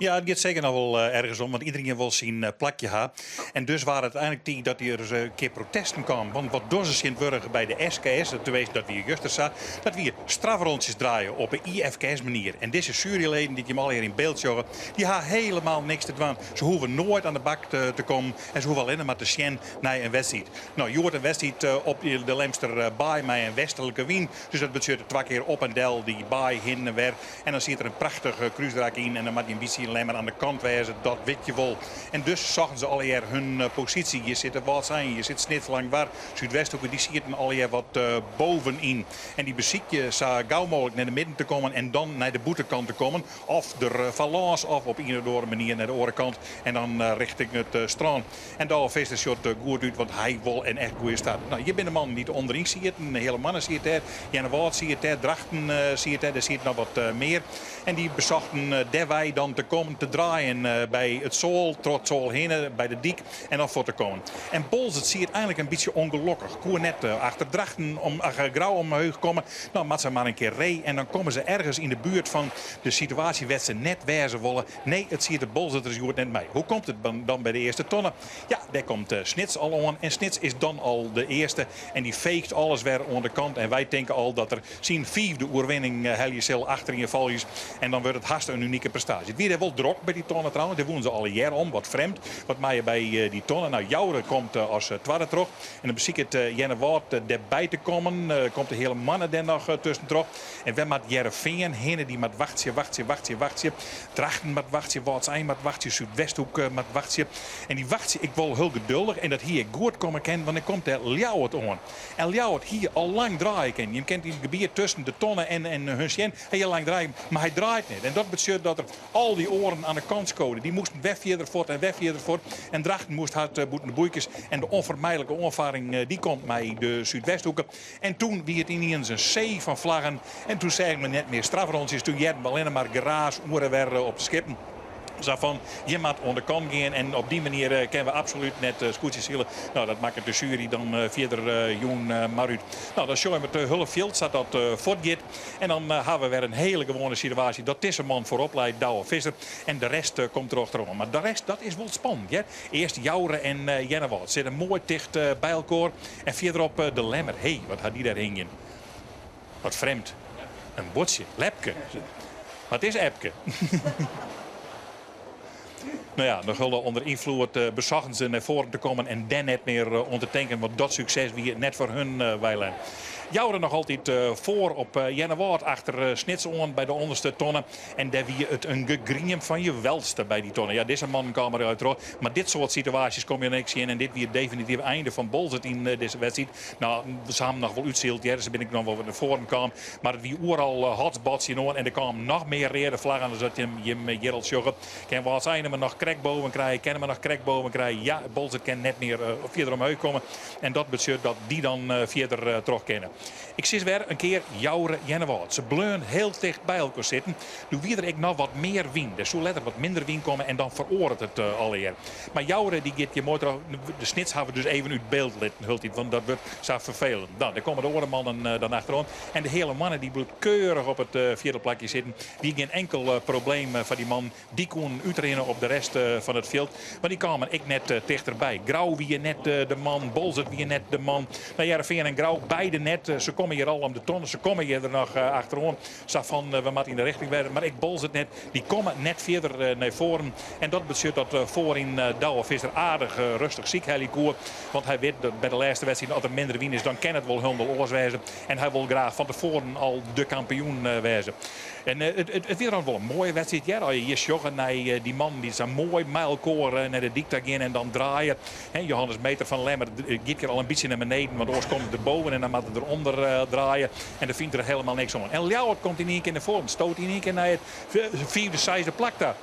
Ja, it giet seker noch wol ergens om, want iderien wol syn plakje ha. En dus waard it úteinlik tiid dat der ris in kear protesten kamen. Want wat dogge se tsjintwurdich by de SKS, teminsten dat wie juster sa, dat wie strafrûntsjes draaie op de IFKS-manier. En dizze sjueryleden dy't jim allegear yn byld sjogge, dy ha hielendal niks te dwaan. Se hoege noait oan de bak te kommen en se hoege allinnich mar te sjen nei in wedstriid. No, hjoed in wedstriid op de Lemster Baai mei in westlike wyn. Dus dat betsjut twa kear op en del dy baai hinne en wer. En dan siet der in prachtich krúsrak yn en dan moat je in bytsje Lemmer oan de kant wêze, dat wit je wol. En dus sochten se allegear hun posysje. Hjir sit de Wâldsein, hjir sit Snits, Langwar, Súdwesthoeke, dy sieten allegear wat bovenyn. En dy besykje sa gau mooglik nei de midden te kommen en dan nei de bûtenkant te kommen. Of der foarlâns of op ien of oare manier nei de oare kant en dan richting it strân. En Douwe Visser sjocht goed út, want hy wol in echt goede start. No, hjir binne de mannen dy't ûnderyn sieten. De hiele manne siet dêr, Earnewâld siet dêr, Drachten siet dêr, der siet noch wat mear. En dy besochten dêrwei dan te kommen, te draaien by it soal, troch it soal hinne, by de dyk en dan fuort te kommen. En Boalsert siet einlik in bytsje ûngelokkich. Koe net achter Drachten om, ach, Grou omheech komme. No moat se mar in kear ree en dan komme se ergens yn de buert fan de situaasje wêr't se net wêze wolle. Nee, it siet de Boalserters hjoed net mei. Hoe komt it dan by de earste tonne? Ja, dêr komt Snits al oan en Snits is dan al de earste en dy feecht alles wer oan de kant en wy tinke al dat er syn fiifde oerwinning helje sil achterienfolgjend en dan wurdt it hast in unike prestaasje. It wie dêr wol drok by dy tonne trouwens, dêr woene se allegear om, wat frjemd. Wat meie by dy tonne? No, Joure komt as twadde troch en dan besiket Earnewâld dêrby te kommen. Komt de hiele manne dêr noch tuskentroch. En wêr moat Hearrenfean hinne? Dy moat wachtsje, wachtsje, wachtsje, wachtsje. Drachten moat wachtsje, Wâldsein moat wachtsje, Súdwesthoek moat wachtsje. En dy wachtsje ek wol hiel geduldich en dat hie ek goed komme kinnen, want dan komt dêr Ljouwert oan. En Ljouwert hie al lang draaie kinnen. Jim kent yn it gebiet tusken de tonne en en hun sjen, hy hie lang draaie, mar hy draait net. En dat betsjut dat er al dy oaren oan de kant skode. Dy moasten wer fierder fuort en wer fierder fuort. En Drachten moast hard bûten de boeikes. En de ûnfermijlike oanfarring dy komt mei de Súdwesthoeke. En toen wie it yniens in see fan flaggen en toen seagen we net mear strafrûntsjes, toen hearden we allinne mar geraas oer en wer op de skippen. Sa fan, jim moat oan de kant gean en op dy manier kinne we absolút net skûtsjes sile. No, dat makket de sjuery dan fierder jûn mar út. No, dan sjogge we it hiele fjild sa't dat fuortgiet. En dan hawwe we wer in hiele gewoane situaasje dat dizze man foarop leit, Douwe Visser, en de rest komt derachteroan. Mar de rest, dat is wol spannend, hear. Earst Joure en Earnewâld sitte moai ticht by elkoar. En fierderop de Lemmer. Hé, wat ha dy dêr hingjen? Wat frjemd. In buordsje. Lepke. Mar it is Epke. No ja, noch hiel ûnder ynfloed besochten se nei foaren te kommen en dêr net mear oan te tinken, want dat sukses wie net foar hun weilein. Joure noch altyd foar op Earnewâld achter Snits oan by de ûnderste tonne. En dêr wie it in gegriem fan je welste by dy tonne. Ja, dizze mannen kamen der troch. Mar dit soart situaasjes komme je niks tsjin. En dit wie it definitive einde fan Boalsert yn dizze wedstriid. No, se hawwe noch wol útsyld, hear. Se binne ek noch wol wat nei foaren kaam. Mar it wie oeral hotspots tsjinoan. En der kamen noch mear reade flaggen as dat jim jim hjir al sjogge. Kin Wâldsein him noch krekt boven krije? Kin him noch krekt boven krije? Ja, Boalsert kin net mear fierder omheech komme. En dat betsjut dat dy dan fierder troch kinne. Ik sis wer in kear Joure Earnewâld. Se bleaun hiel ticht by elkoar sitten. Doe wie der ek noch wat mear wyn. Der soe letter wat minder wyn komme en dan feroaret it allegear. Mar Joure dy giet hjir moai troch. De Snits hawwe we dus even út byld litten hieltyd, want dat wurdt sa ferfelend. No, dêr komme de oare mannen dan achteroan. En de heale moanne dy bliuwt keurich op it fjirde plakje sitten. Wie gjin enkel probleem foar dy mannen. Dy koenen útrinne op de rest fan it fjild, mar dy kamen ek net tichterby. Grou wie net de man, Boalsert wie net de man. No, Hearrenfean en Grou beide net. Se komme hjir al om de tonne, se komme hjir der noch achteroan. Sa fan, we moatte yn de richting wêze, mar ek Boalsert net. Dy komme net fierder nei foaren. En dat betsjut dat foaryn Douwe Visser aardich rêstich sykhelje koe. Want hy wit dat by de lêste wedstriid, as der minder wyn is, dan kin it wol hielendal oars wêze. En hy wol graach fan tefoaren al de kampioen wêze. En it wie dan wol in moaie wedstriid hear. As je hjir sjogge nei dy mannen dy't sa moai mei elkoar nei de dyk ta gean en dan draaie. Johannes Meeter fan Lemmer giet hjir al in bytsje nei beneden, want oars komt er der boven en dan moat er derûnder draaie. En dêr fynt er helemaal niks oan. En Ljouwert komt yn ien kear nei foaren, stoot yn ien kear nei it fiifde, seisde plak ta.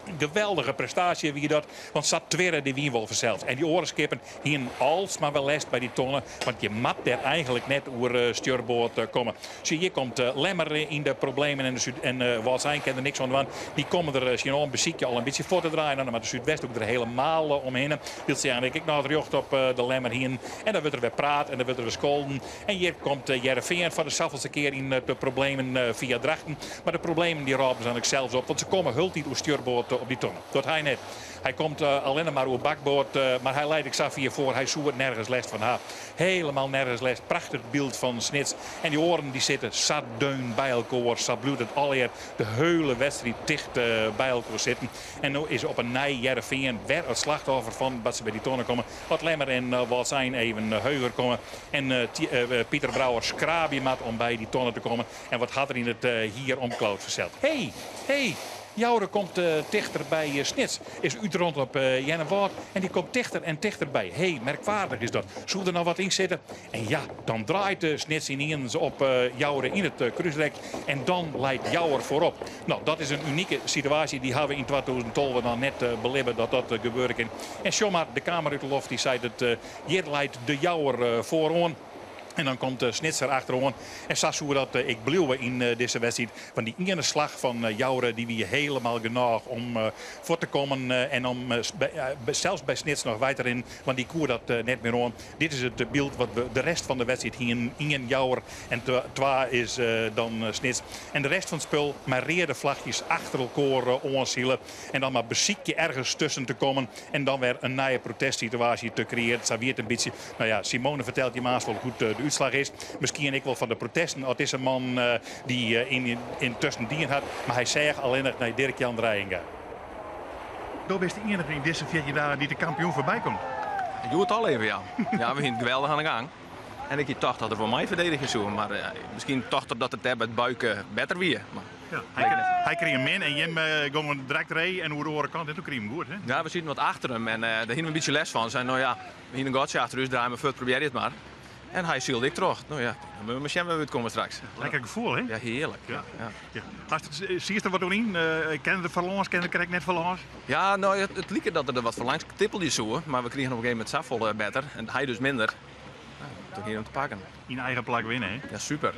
Geweldige prestaasje wie dat, want sa twirre dy wyn wol fansels. En dy oare skippen hienen alsmar wer lêst by dy tonne, want je moat dêr eigenlik net oer stjurboard komme. Sjoch, hjir komt Lemmer yn de problemen en de Súd en Wâldsein kin der niks oan dwaan. Dy komme der tsjinoan, besykje al in bytsje fuort te draaien. Dan moat de Súdwesthoek der helemaal omhinne. Wylst se eigenlik ek noch it rjocht op de Lemmer hienen. En dan wurdt der wer praat en dan wurdt der wer skolden. En hjir komt Hearrenfean foar de safolste kear yn de problemen fia Drachten. Mar de problemen dy rôpen se eigenlik sels op, want se komme hieltyd oer stjurboard. op dy tonne. Dat hy net. Hy komt allinne mar oer bakboard, mar hy leit ek sa fier foar, hy soe nergens lêst fan ha. Helemaal nergens lêst. Prachtich byld fan Snits. En dy oaren dy sitte sa deun by elkoar, sa bliuwt it allegear de hiele wedstriid ticht by elkoar sitten. En no is op 'e nij Hearrenfean wer it slachtoffer fan dat se by dy tonne komme. As Lemmer en Wâldsein even heger komme en Pieter Brouwer skraabje moat om by dy tonne te kommen. En wat hat er yn it hier omklaud fansels. Hey, hey, Joure komt tichter by Snits. Is útrûn op Earnewâld en dy komt tichter en tichter by. Hey, merkwaardich is dat. Soe der noch wat yn sitte? En ja, dan draait Snits yniens op Joure yn it krúsrek en dan leit Joure foarop. No, dat is in unike situaasje. Dy hawwe we yn 2012 noch net belibbe dat dat gebeure kin. En sjoch mar, de kamera út de loft dy seit it, hjir leit de Jouwer foaroan. En dan komt de Snitser achteroan. En sa soe dat ek bliuwe yn dizze wedstriid. Want dy iene slach fan Joure dy wie helemaal genôch om fuort te kommen en om sels by Snits noch wei te rinnen. Want dy koe dat net mear oan. Dit is it byld wat we de rest fan de wedstriid hienen. Ien Jouwer en twa is dan Snits. En de rest fan it spul mei reade flachjes achter elkoar oansile. En dan mar besykje ergens tusken te kommen en dan wer in nije protestsituaasje te kreëarjen. Sa wie it in bytsje. No ja, Simone fertelt jim aanst wol hoe't de útslach is. Miskien ek wol fan de protesten as dizze man dy yntusken dien hat. Mar hy seach allinnich nei Dirk Jan Reijenga. Do bist de iennige yn dizze 14 dagen dy't de kampioen foarby komt. Hjoed al even, ja. Ja, we hiene it geweldich oan de gang. En ik hie tocht dat er foar my ferdedigje soe, mar miskien tocht er dat it dêr by it buike better wie. Mar Ja, hy krige min en jim gongen direkt ree en oer de oare kant en doe krige him goed, hè? Ja, we sieten wat achter him en dêr hiene we in bytsje lêst fan. Sei, no ja, we hiene in gatsje achter ús, draai mar fuort, probearje it mar. En hy sylde ek troch. No ja, dan moatte we mar sjen wêr't we útkomme straks. Lekker gefoel, hè? Ja, hearlik. Ja. Ja. Hast, siest der wat oer yn? Kin er foarlâns, kin er krekt net foarlâns? Ja, no, it like dat er der wat foarlangs tippelje soe, mar we krigen op in gegeven momint safolle better en hy dus minder. No, toen hie er him te pakken. Yn eigen plak winne, hè? Ja, super.